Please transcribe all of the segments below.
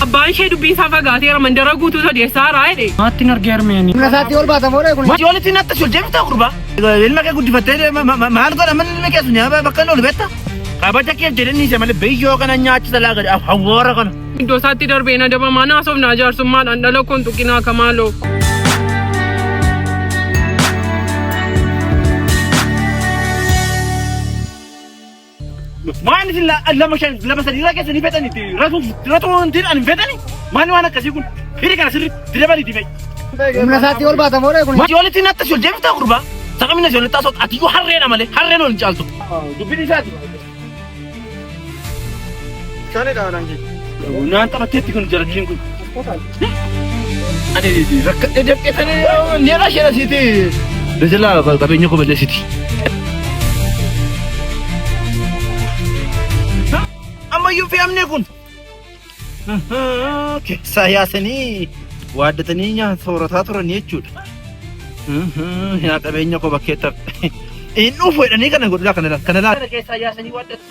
Abbaan ishee dubbiin isaa fagaateera mandara guutuu sodeessaa haaraa jedhe. Maattiin argee harmeeni. Humna isaatti ol baata moo kun? Matii walitti natti sul deemta gurbaa. Ilma kee guddifattee maal godha manni ilmi kee sun bakka inni ol beekta. Kabaja keef jedhanii isa malee biyyoo kana nyaachisa laa gadi hawwaara kana. Iddoo isaatti darbee na dabamaa naasoof naa jaarsummaadhaan dhala koon tuqinaa kamaaloo. Maal isin lama shan lama sadii irraa keessanii fedhanitti ratuu wanti ani hin fedhani maal waan akkasii kun hidhi kana sirriitti dabaliiti fa'i. Humna isaatti ol baata moo kun? Matii walitti natti sul deemta gurbaa. Saqamina si walitti taasoo ati iyyuu harreedha malee harreen ol hin caaltu. Dubbiin isaati. Naan taphatteetti kun jarattiin kun. Ani rakkadhee dafqee tana neera ishee asiiti. Dajalaa qabeenya koo balleessiti. Ammayyuu fe'amne kun. Keessaa yaasanii waaddatanii nyaata soorataa turan jechuudha. Yaa qabeenya koo bakkee taphe. Hin dhufu jedhanii kana godhudha kana laala. Kana laala. Keessaa yaasanii waaddatan.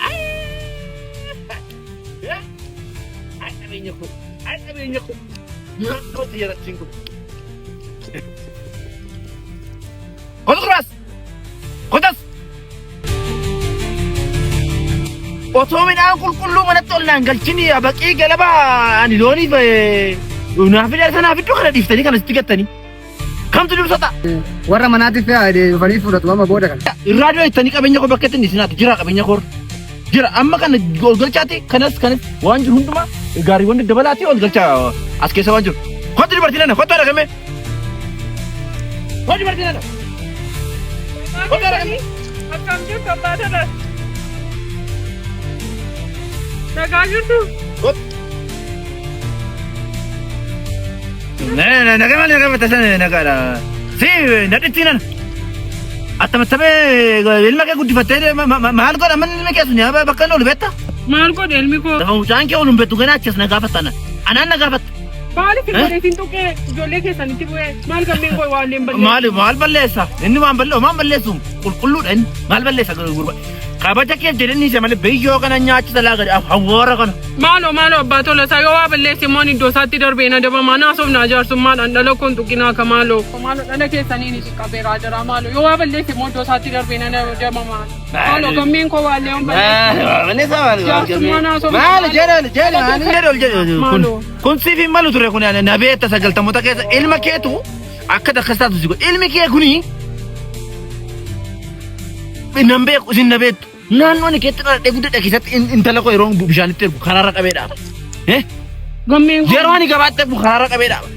Ay qabeenya koo. Ay qabeenya koo. Nyaata jarattiin kun. Kotu gurbaas. Kotas. Otoo midhaan qulqulluu manatti ol naan galchini baqii galaba ani looniif naaf fidee sanaaf iddoo kana dhiiftanii kana sitti gattanii. Kamtu dursa ta'a? Warra manaatti fe'aa dhufanii fudhatu amma booda kana. Irraa dura jettanii qabeenya koo bakka ittiin isinaati jira qabeenya koo jira amma kana ol galchaati kanas kanas waan jiru hundumaa gaariiwwan daddabalaati ol galchaa as keessa waan jiru. Kottu dubartii nana kottu argame. Kottu dubartii nana. Kottu argame. Akkam jirtu abbaa tolaa? Nagaa jirtu? Nagaa maali nagaa mataa sana nagaadha. Si nadhitti nana. Attamattamee ilma kee guddifattee maal godha manni ilmi kee sun bakka inni ol beekta? Maal godhe ilmi koo? Lafa mucaan kee ol hin beektu ganaa achas na gaafatta ana. Anaan na gaafatta. Maaliif hin godheetiin tuqee ijoollee keessanitti bu'ee maal gammeen koo waan leen balleessa? Maal maal balleessa? Inni waan balleessu maal balleessu qulqulluudha inni maal balleessa gurba. Kabaja keef jedhanii isa malee biyyoo kana nyaachisa laa gadi hawwaara kana. Maaloo maaloo abbaa tolasaa yoo waa balleesse immoo iddoo isaatti darbee na dabamaa naasoof naa jaarsummaadhaan dhala koon tuqinaa ka maaloo. Maaloo dhala keessanii ni xiqqabeeraa jira maaloo yoo waa balleesse immoo iddoo isaatti darbee na dabamaa. Maaloo gammeen koo waa illee Balleessa maal Jaarsummaa naasoof. maal jedhan jedhan jedhan jedhan kun Maaloo. kun siif hin malu ture kun na beekta sagaltamoota keessa ilma keetu akka takkas taatu si godhe ilmi kee kuni nan beeku isin na beektu naannoo ani keetti dhaladhee guddadhe keessatti intala koo yeroo bishaanitti ergu karaarra qabee dhaaba. Gammeen koo. Yeroo ani gabaatti ergu karaarra qabee dhaaba.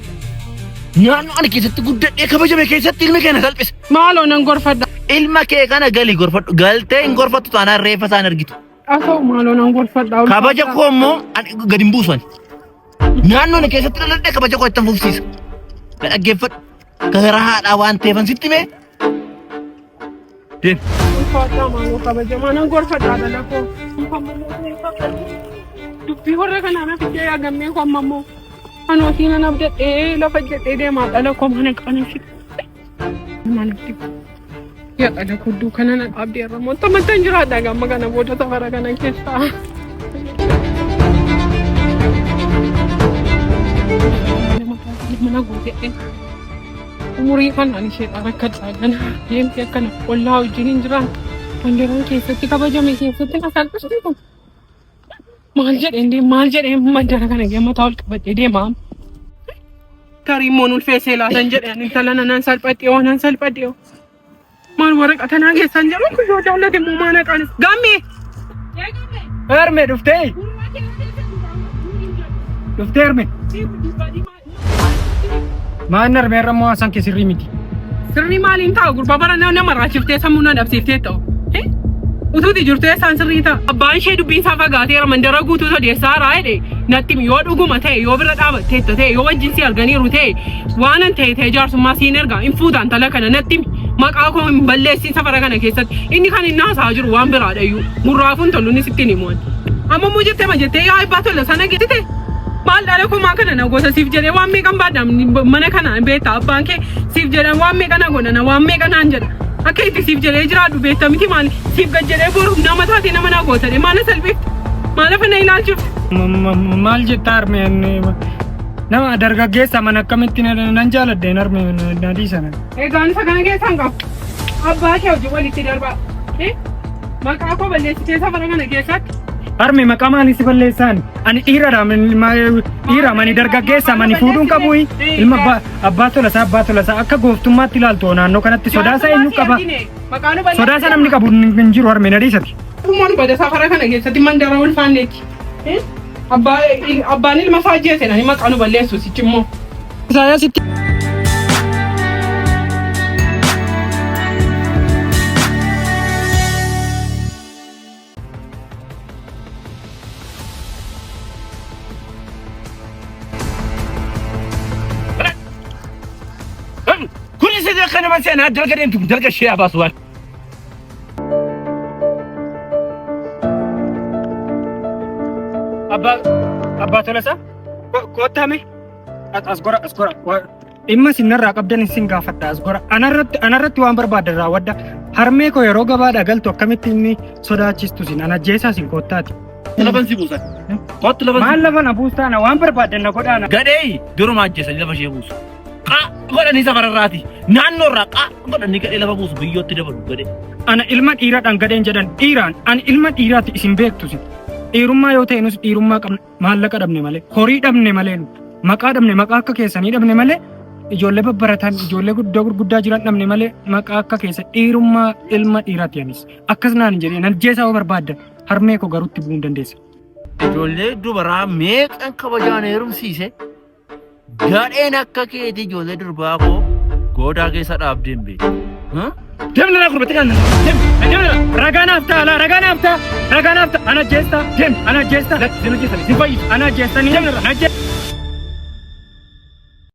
Naannoo ani keessatti guddadhee kabajame keessatti ilmi kee na salphisa. Maaloo nan gorfadha. Ilma kee kana gali gorfadhu galtee hin gorfattu taanaan reeffa isaan argitu. Asoo maaloo nan gorfadha. Kabaja koo immoo ani gadi hin buusu ani. Naannoo ani keessatti dhaladhee kabaja koo ittiin fufsiisa. Ka dhaggeeffadhu. Gara haadhaa waan ta'eefan sitti mee. Deem. Ulfaadhaa maaloo kabajamaa nan gorfadhaa dhala koo. Dubbii warra kanaa na fiddee yaa gammee koo amma immoo. Anootii nan abdadhee lafa jedhee deemaa dhala koo mana qanasi. Manatti. Yaa dhala koo dukkana na dhaabdee irra moo tamattan jiraadha gamma kana booda safara kana keessaa. Mana guutee. Umurii kanaan isheedhaan rakkadhaa gana deemti akkana ollaa wajjin hin jiraan wandiroon keessatti kabajame keessatti na salphisti kun maal jedheen deem maal jedheen mandara kana gee mataa ol qabadhee deemaa. Tarii immoo ulfeessee laatan jedheen intala nanan salphadhee waan nan salphadhee maal waraqaa tanaa keessaan jedhu kun yoo jaallate immoo maal haqaan gammee. Harme dhuftee? Dhuftee harme? Maan harme irra immoo haasaan kee sirrii miti. Sirrii maaliin ta'a gurbaa bara nama raachiftee sammuu na dhabsiiftee ta'u. Utuuti jirtu eessaan sirrii ta'a. Abbaan ishee dubbiin isaa fagaateera mandara guutuu sodeessaa haaraa jedhe natti himi yoo dhuguma ta'e yoo bira dhaabatteetta ta'e yoo wajjin si arganiiru ta'e waanan ta'e ta'e jaarsummaa siin ergaa hin fuutaan tala kana natti himi maqaa koo hin balleessin safara kana keessatti inni kan inni haasa'aa jiru waan biraadha iyyuu gurraafuun tolu inni sitti hin himu. Amma immoo jettee ma jettee yaa abbaa tola sana geessite maal dhala kumaa kana na gosa siif jedhee waan meeqan baadha mana kana beekta abbaan kee siif jedhan waan meeqa na godhana waan meeqa naan jedha akka itti siif jedhee jiraadhu beekta miti maali siif gad jedhee boru nama taate nama na gootadhe maal na salphifte. Maaliif na ilaalchifte? Maal jetta harmeen? Nama dargaggeessa mana akkamitti nan jaaladheen harmee na dhiisana. Egaan isa kana keessaan qabu. Abbaa kee hojii walitti darbaa. Maqaa koo balleessitee safara kana keessatti. Harme maqaa maalii si balleessaan? Ani dhiiradha dhiira mani dargaggeessa mani fuudhuun qabu ilma abbaa tolasaa abbaa tolasaa akka gooftummaatti ilaaltu naannoo kanatti sodaasa eenyu qaba? Sodaasa namni qabu hin jiru harme na dhiisati. Uumaan bada safara kana keessatti mandara ulfaanneetti. Abbaan ilma isaa ajjeese nani maqaa nu balleessu sichi immoo. Isaayaasitti. Kunis akka nama seenaa dalga deemtu dalga ishee abaasu waan. Abbaa abbaa tolasaa kottaa mee as gora as gora dhimma isin narraa qabdan isin gaafadha as gora anarratti anarratti waan barbaadan raawwadha harmee koo yeroo gabaadha galtu akkamitti inni sodaachistu isin ana ajjeesaa isin kottaati. Lafan si buusan. Kottu lafan si Maal lafa na buustaana waan barbaadan na godhaana. Gadhee duruma ajjeesanii lafa ishee buusu. Qaa godhanii safararraati. Naannoorraa qaa godhanii gadhee lafa buusu biyyootti dabalu gadhee. Ana ilma dhiiraadhaan gadheen jedhan dhiiraan ani ilma dhiiraati isin beektu isin. Dhiirummaa yoo ta'e nus dhiirummaa qabna maallaqa dhabne malee horii dhabne malee nu maqaa dhabne maqaa akka keessanii dhabne malee ijoollee babbaratan ijoollee guddoo gurguddaa jiran dhabne malee maqaa akka keessa dhiirummaa ilma dhiiraati anis akkas naan hin jedhee nan ajjeesaa yoo barbaaddan harmee koo garuutti bu'uu hin dandeessa. Ijoollee dubaraa meeqan kabajaan heerumsiise gadheen akka keeti ijoollee durbaa koo goodaa keessa dhaabdeen beeku. Deemna naa gurbatti kan deem deemna. Ragaa naaf ta'a laa ragaa naaf ta'a ragaa naaf ta'a ana ajjeestaa deem ana ajjeestaa Lakki sin hojjetan sin fayyisu. ana ajjeestanii na ajjeestaa.